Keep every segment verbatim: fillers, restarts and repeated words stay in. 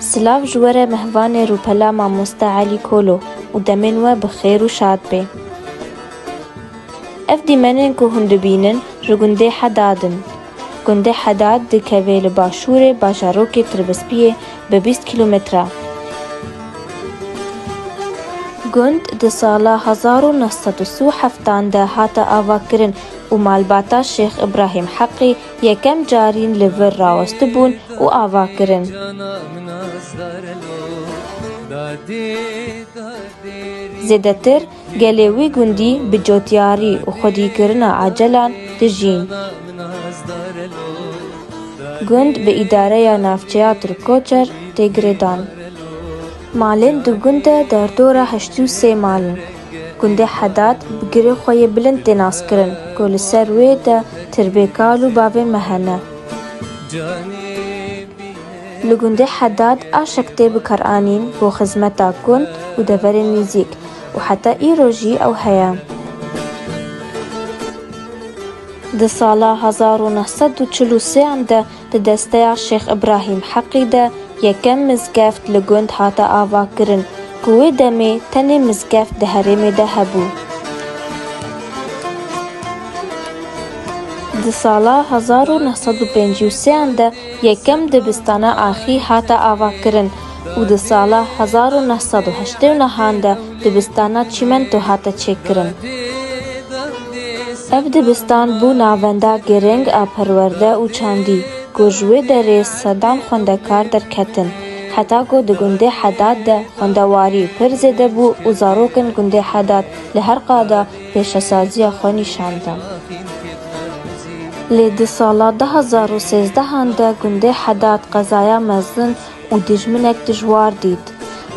Silav ji we re mehvanê rûpela mamoste Elî Kolo û demên we bi xêr û şad bê. Ev dîmenên ku hûn dibînin ji gundê Hedad in. Gundê Hedad dikeve li başûrê bajarokê Tirbispiyê bi bîst kîlometre. Gund di sala hezar û neh sed û sî û heft de hate avakirin û malbata Şêx Îbrahîm Heqî yekem carîn li vir rawestibûn û ava kirin. Zêdetir gelê wî gundî bi cotyarî û xwedîkirina acelan dijîn. Gund bi îdareya navçeya Tirkoçer tê girêdan. Malên di gund de derdora heştê û sê mal in. Gundê Hedad bi girê xwe yê bilind tê naskirin ku li ser wê de tirbê kal û bavên me hene. Li gundê Hedad aşek tê bikaranîn bo xizmeta gund û deverên nêzîk û heta îro jî ew heye. Di sala hezar û neh sed û çil û sê de di desteya Şêx Îbrahîm Heqî de yekem mizgeft li gund hate avakirin ku wê demê tenê mizgeft di herêmê de hebû. Di sala hezar û neh sed û pêncî û sê de yekem dibistana Axî hate avakirin û di sala hezar û neh sed û heştê û neh de dibistana Çîmento hate çêkirin. Ev dibistan bû navenda girîng a perwerde û çandî ku ji wê derê sedan xwendekar derketin, heta ku di gundê Hedad de xwendewarî pir zêde bû û zarokên gundê Hedad li her qada pêşesaziya xwe nîşan dan. Lê di sala du hezar û sêzdeh de gundê Hedad qezaya mezin û dijminek dijwar dît.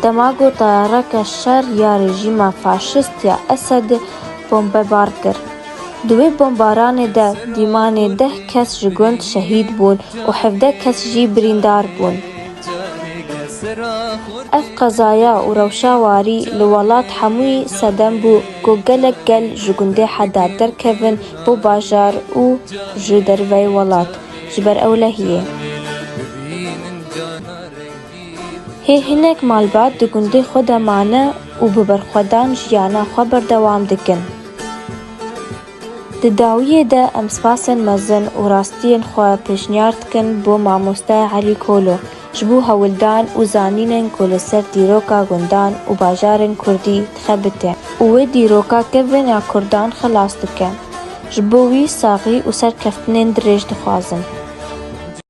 Dema ku tayareke şer ya rejîma faşist ya Esed bombebar kir. Di wê bombaranê de dîmanê deh kes ji gund şehîd bûn û hevdeh kes jî birîndar bûn. Ev qezaya û rewşa warî li welat hemûyî sedem bû ku gelek gel ji gundê Hedad derkevin bo bajar û ji derveyê welat ji ber ewlehiyê. Hê hinek malbat di gundê xwe de mane û bi berxwedan jiyana xwe berdewam dikin. Di dawiyê de em spasên mezin û rastiyên xwe pêşniyar dikin bo mamoste Elî Kolo ji bo hewldan û zanînên ku li ser dîroka gundan û bajarên kurdî dixebite û wê dîroka kevin ya kurdan xilas dike. Ji bo wî saxî û serkeftinên dirêj dixwazim.